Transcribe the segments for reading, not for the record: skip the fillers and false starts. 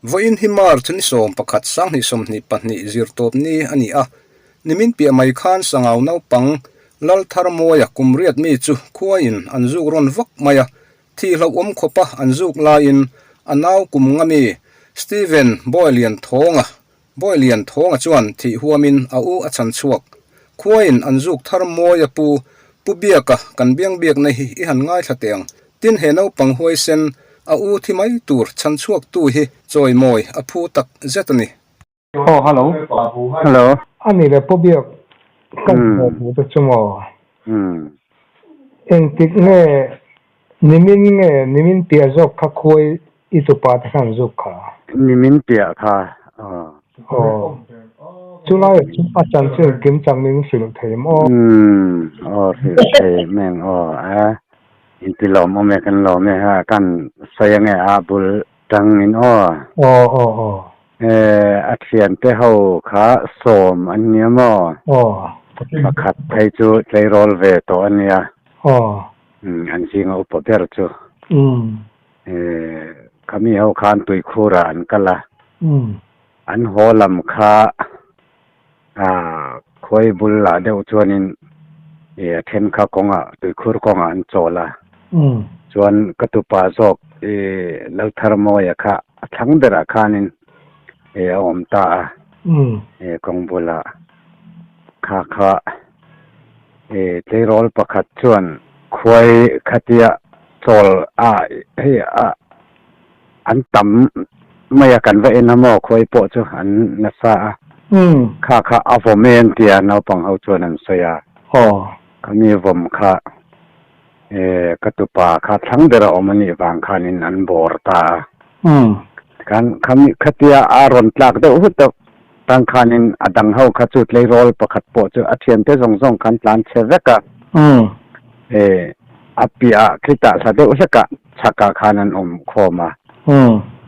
Vawiin hi March ni 11 2022 zirtawp ni a ni a, nimin piah mai khan Sangau naupang Laltharmawia kum riat mi chu khuaiin an zuk rawn vak mai a, Thih hlauhawm khawpa an zuk laiin a nau kum nga mi Steven Bawilianthawnga Bawilianthawnga chuan thih huamin a u a chhan chhuak. Khuaiin an zuk thar mawi a pu Pu Biaka kan biang biakna hi i han ngaithla teh ang. Tin he naupang huaisen a u thi mai tur chhan chhuaktu hi chawimawi a phu tak zet a ni. Aw hello. Hello. A ni le Pu Biak ka hmuh hmuh te chu maw? Engtik nge nimin nge nimin piah zawk kha khuai i tupa te khan zuk kha? Nimin piah kha aw. Aw. Chulai ah chuan a chanchin kim chang min hrilh thei maw? Aw hrilh thei meng aw a inti lawmawm e kan lawm e ha kan sawi ange a bul tangin aw. Aw aw aw. A thiante ho kha sawm an nia maw? Aw. Pakhat phei chu tleirawl ve tawh a nia. Aw. An zinga upa ber chu. Khami ho khan tuikhurah an kal a. An haw lam kha khuai bul lah deuh chuanin a then kha kawngah tuikhur kawngah an chawl a. Chuan ka tupa zawk Laltharmawia kha a thlang berah khanin a awm ta a, kawng bulah kha kha tleirawl pakhat chuan khuai khatia chawl a hei a an tam mai a kan va en a maw khuai pawh chu an nasa a kha kha a vawm e an tia naupang ho chuan an sawi a khami vawm kha ka tupa kha thlang ber a awm a nih vang khanin an bawr ta a. Tikhan khami khatia a rawn tlak deuh hut deuh tang khanin a dang ho kha chu tleirawl pakhat pawh chu a thiante zawng zawng khan tlan chhe vek a. A piah khitah hla deuh hlekah chhakah khan an awm khawm a.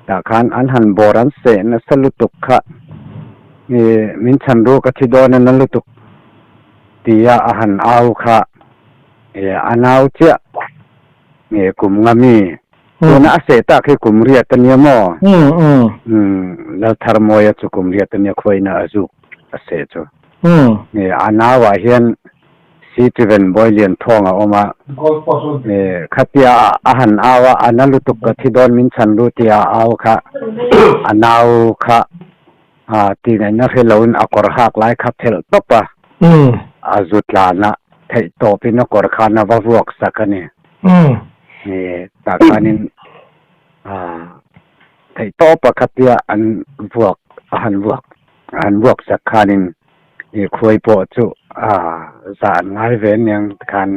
Tah khan an han bawr an seh nasa lutuk kha min chhan ruk a thi dawn a na lutuk tia a han au kha. A nau chiah nge kum nga mi? Tuna a seh tak hi kum riat a nia maw? Laltharmawia chu kum riat a nia khuaina a zuk a seh chu. Nge a nauah hian Citiven Bawilianthawng a awm a. Khatia a han au a, a na lutuk ka thi dawn min chhan lu tia a au kha a nau kha tih ngaihna hre loin a kawr hak lai kha phelh tawp a. A zu tlan a, theih tawpin a kawr khan a va vuak sak a ni. Tah khanin theih tawpa khatia an vuak, a han vuak, a han vuak sak khanin khuai pawh chu zah an ngai ve aniang tikhan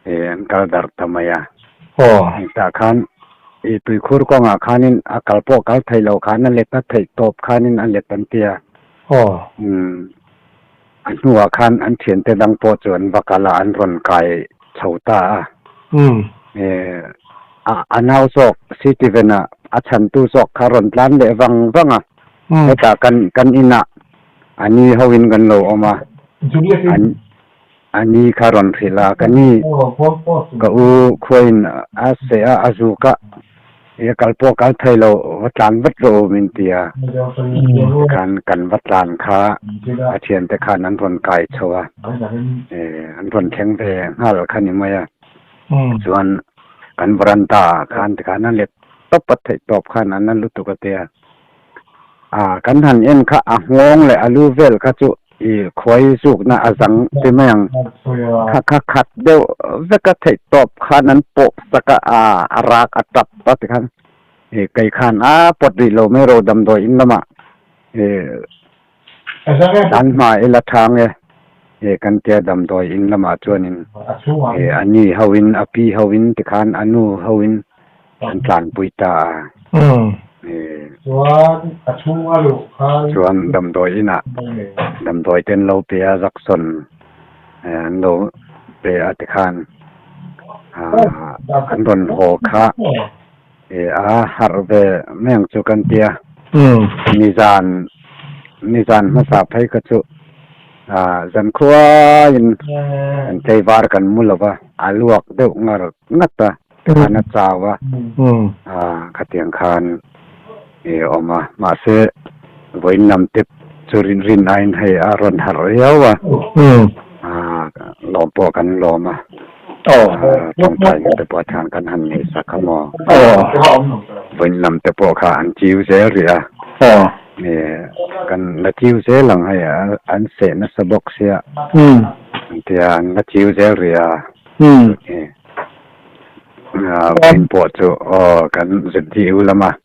an kal darh ta mai a. Tah khan tuikhur kawngah khanin a kal pawh kal thei lo khan a let a, theih tawp khanin a let an ti a. A hnuah khan an thiante dang pawh chu an va kal a, an rawn kai chho ta a. A nau zawk Citiven-a a chhantu zawk kha rawn tlan leh vang vang a. Hetah kan kan inah a ni hoin kan lo awm a, a ni kha rawn hrilh a, ka ni ka u khuain a seh a, a zuk a. I kal pawh kal thei lo, va tlan vat rawh u min ti a. Tikhan kan va tlan kha a thiante khan an rawn kai chho a, an rawn thleng ve nghal kha ni mai a. Chuan kan veranda ah khan tikhan a let tawp a theih tawp khan an la lutuk a tia. A kan han en kha a nghawng leh a lu vel kha chu i khuai zukna a zang ti mai ang. Kha kha khat deuh vek a theih tawp khan an pawh sak a, a a rak a tap a ti khan i kei khan a pawt rih lo mai ro damdawi in lamah i tan hma ila thang e i kan tia damdawi in lamah chuanin i a ni hoin a pi hoin tikhan a nu hoin an tlanpui ta a. Chuan damdawi inah damdawi te an lo pe a, Jackson an lo pe a tikhan an rawn haw kha a harh ve mai ang chu kan tia. Nizan nizan hmasa phei kha chu zankhuain kan tlaivar kan mu lo va, a luak deuh ngar ngat a. Khan a chau a, khatiang khan I awm a, mahse vawiin lam te chu rin rin aiin hei a rawn harh riau a, lawm pawh kan lawm a, tawngtaina te pawh chuan kan han ngaihsak a maw? Vawiin lam te pawh kha an chiu zel rih a, kan la chiu zel ang hei an seh nasa bawk sia, tia an la chiu zel rih a. Vawiin pawh chu aw kan ZDU lama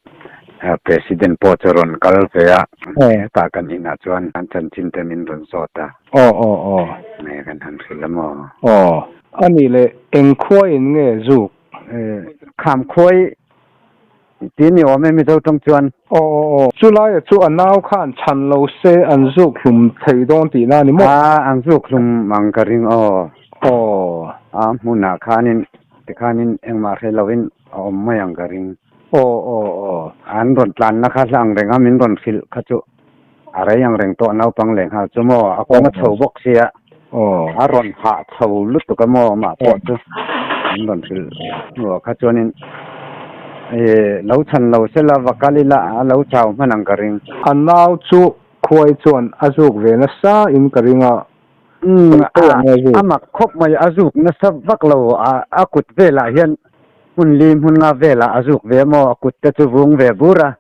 President pawh chu rawn kal ve a, hetah kan inah chuan an chanchin te min rawn zawt a. Aw aw aw. Nge kan han hrilh a maw? Aw. A nih leh eng khuaiin nge zuk? Kham khuai tih ni awm e Mizo tawng chuan. Aw aw aw. Chulaia chu a nau khan chhan lo se an zuk hlum thei dawn tihna a ni maw? A, an zuk hlum ang ka ring aw. Aw. A hmunah khanin tikhanin engmah hre loin a awm mai ang ka ring. Aw aw aw. An rawn tlanna kha hla ang reng a, min rawn hrilh kha chu a rei ang reng tawh naupang leh nghal chu maw, a kawng a chho bawk sia, a rawn hah chho lutuk a maw amah pawh chu an rawn hrilh hnuah kha chuanin lo chhan lo sela va kal ila a lo chau hman ang ka ring. A nau chu khuai chuan a zuk ve nasa in ka ring a. Umm a mak khawp mai a zuk nasa vak lo a kut velah hian hmun li hmun nga velah a zuk ve maw a kut te chu vung ve bur a.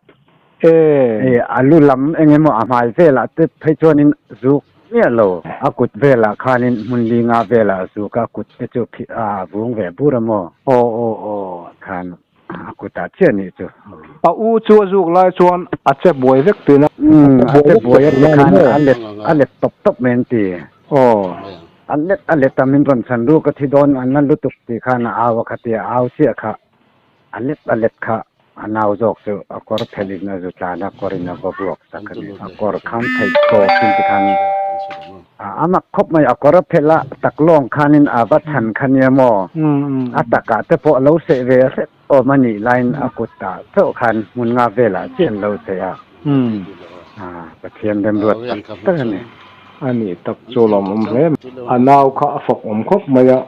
E. A lu lam eng emaw a hmai velah te phei chuanin zuk miah lo. A kut velah khanin hmun li nga velah zuk a kut te chu a vung ve bur a maw? Aw aw aw. Khan a kutah chiah nih chu. A u chu a zuk lai chuan a che buai vek thin a. Umm a che buai a ti khan a let a let tawp tawp mai an ti. Aw. A let a let a min rawn chhan ruk a thi dawn an la lutuk tih khan a au a khatia a au chiah kha. A let a let kha a nau zawk chu a kawr phelh in a zu tlan a, kawr in a va vuak sak a ni. A kawr khan theih tawp in tikhan a mak khawp mai, a kawr a phelh a tak lawng khan in a va chhan kha nia maw? A takah te pawh a lo seh ve hrep awm a nih laiin a kut ah chauh khan hmun nga velah chiah an lo seh a, Pathian remruat tak tak a ni. A nih tak chu lawmawm hle mai. A nau kha a fawk awm khawp mai a.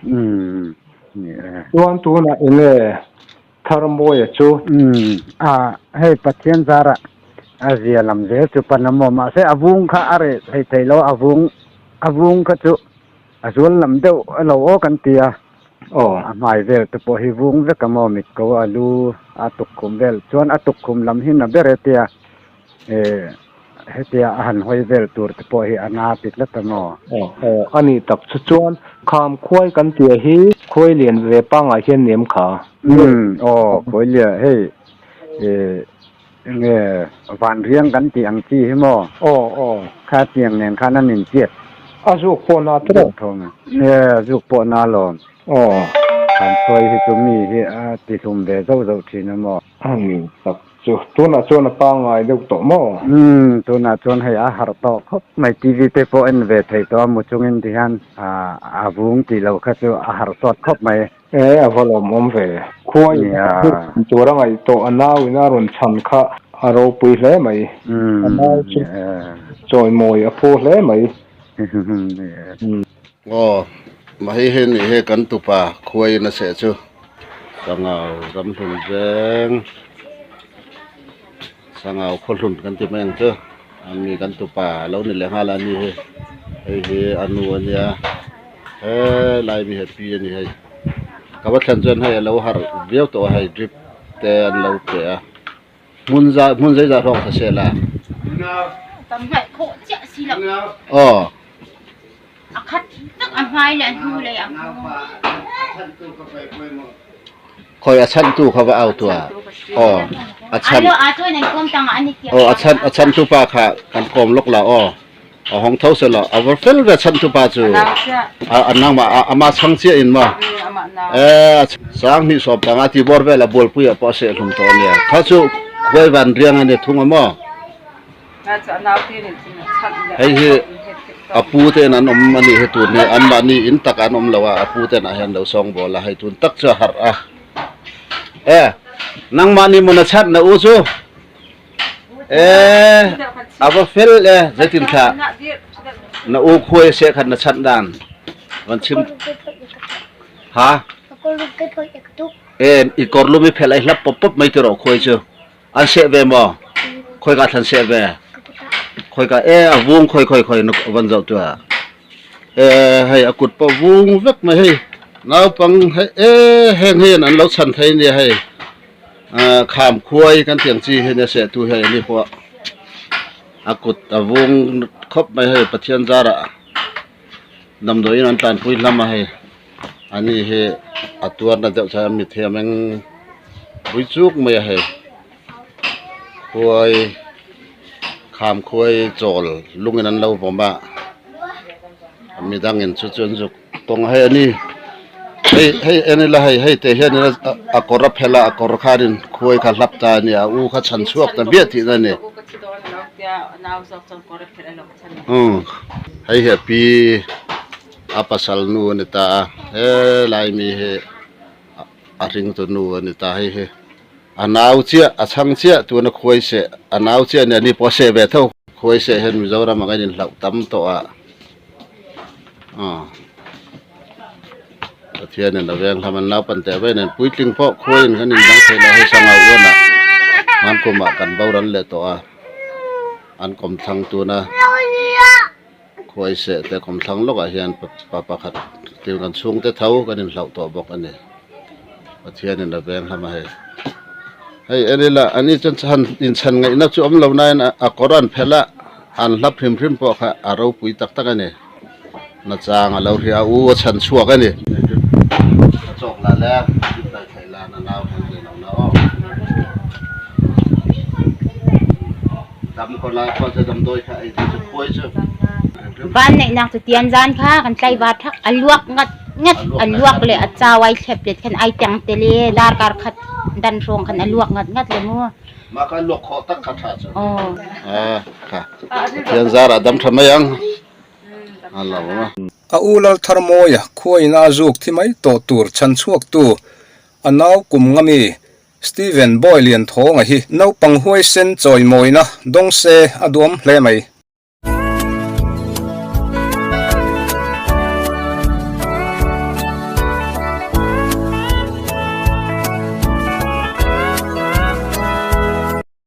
Ni e. Chuan tunah enge Tharmawia chu? Umm a hei Pathian zara a zia lam zel chu pan a maw mahse a vung kha a reh thei thei lo a vung a vung kha chu a zual lam deuh a lo aw kan ti a Aw. A hmai vel te pawh hi vung vek a maw mit ko a lu a tukkhum vel chuan a tukkhum lam hi na ber e tia eh Hetia a han hawi vel tur te pawh hi a na ti tlat a maw? Aw aw a nih tak chu chuan kham khuai kan tia hi khuai lian ve pangngai hian nem kha. Umm aw khuai lian hei eh enge van riang kan tih ang chi hi maw? Aw aw. Kha tiang nen khan an inchiat. A zuk pawh na tawh. Zuk thawng a. E a zuk pawh na lawm. Aw. Kham khuai hi chu mi hi a tihlum ve zauh zauh thin a maw? A nih tak Chu, tunah chuan a pangngai deuh tawh maw? Umm, tunah chuan hei a harh tawh khawp mai. TV te pawh en ve thei tawh a, mu chungin ti hian a vung tih loh kha chu a harh sawt khawp mai. E, a va lawmawm ve. Khua in a tur a ngaih tawh, a nau in a rawn chhan kha a ropui hle mai. A nau chu chawimawi a phu hle mai. Aw, mahei hei nih hi kan tupa khuaiin a seh chu Sangau ramhlun veng Sangau khawhlun kan ti mai ang chu a mi kan tupa a lo ni leh nghal a ni hi hei hi a nu a nia helai mi hi pi a ni hei ka va thlen chuan hei a lo harh viau tawh a hei drip te an lo pe a hmun za hmun zei zah hlawk ta se la aw. A khat tak a hmai leh a hnu lei a hmu. Khawi a chhantu kha va au tua. Aw a chhan. Alo a chuan an kawm tang a ni tia. Aw a chhan a chhantu pa kha kan kawm lawk la aw. A hawng tho se la a va fel ve chhantu pa chu. A a nangmah a ama chhang chiah in maw. E sanghnih 15 ti bawr vel a bualpui ah pawh a sehhlum tawh a nia. Kha chu khuai van riang a ni thung a maw. Hei hi a pu ten an awm a nih hi tun hi anmahni in tak an awm lo a a pu ten ah hian lo sawng bawl a hei tun tak chu a harh a e nangmahni mawn a chhat na u chu e a va fel e zeitin thla na u khuai se khat na chhat dan van chim ha e i kawr lum i phelh ai hlap pawp pawp mai tiraw khuai chu. An seh ve maw? Khoi ka thlan seh ve? Khoi ka e a vung khoi khoi khoi na van zoh tuah. E hei a kut pawh vung vek mai hei. Naupang hei e heng hian an lo chhan thei nia hei. Kham khuai kan tih ang chi hi nia seh tu hi a ni pawh a kut a vung khawp mai hei Pathian zarah damdawiin an tlanpui hlam a hei ani hi a tuarna deuh chuan a mit hi a meng pui chuk mai a hei khuai kham khuai chawl lungin an lo vawm a midangin chu chu an zuk. Tawng hei a ni hei hei en ila hei hei teh hian in a kawr a phelh a a kawr khanin khuai kha hlap ta a ni a u kha chhan chhuak ta biah tihna a ni umm hei hi a pi a pasal nu a ni ta a helai mi hi a hring tu nu a ni ta hei hi a nau chiah a chhang chiah tuna khuai seh a nau chiah a ni a ni pawh a seh ve tho khuai seh hian Mizoram ang a inhlauh tam tawh a. Pathianin a veng hlam an naupan teh vei nen puitling pawh khuaiin kan indang thei lo hei sangau uanah hmankumah kan boral leh tawh a an kawmthlang tuna khuai seh te kawmthlang lawkah hian pa pakhat tin kan chhungte tho kan inhlauh tawh bawk a ni Pathianin a veng hlam a hei hei en ila ani chuan chhan inchhan ngaihna chu awm lo nain a kawr an phelh a. An hlap hrim hrim pawh kha a ropui tak tak a ni. Nachang a lo hria a, u a chhan chhuak a ni. A chawk la le, zip dai theih lan a nau thang ve lo na aw. Dam ko la khaw che damdawi kha ei chu khuai chu. Van neihnak cu tian zan kha kan tlaivar thak a luak ngat ngat a luak le a chau ai thlep let khan ai teng te le darkar khat dan hrawng khan a luak ngat ngat le mu. Mah kha luak khawh tak kha tha chu. Ah kha Pathian zarah dam tha mai ang a lo a. A u Laltharmawia khuain a zuk thi mai tawh tur chhan chhuaktu a nau kum nga mi Steven Bawi Lianthawnga hi naupang huaisen chawimawina dawng se a duam hle mai.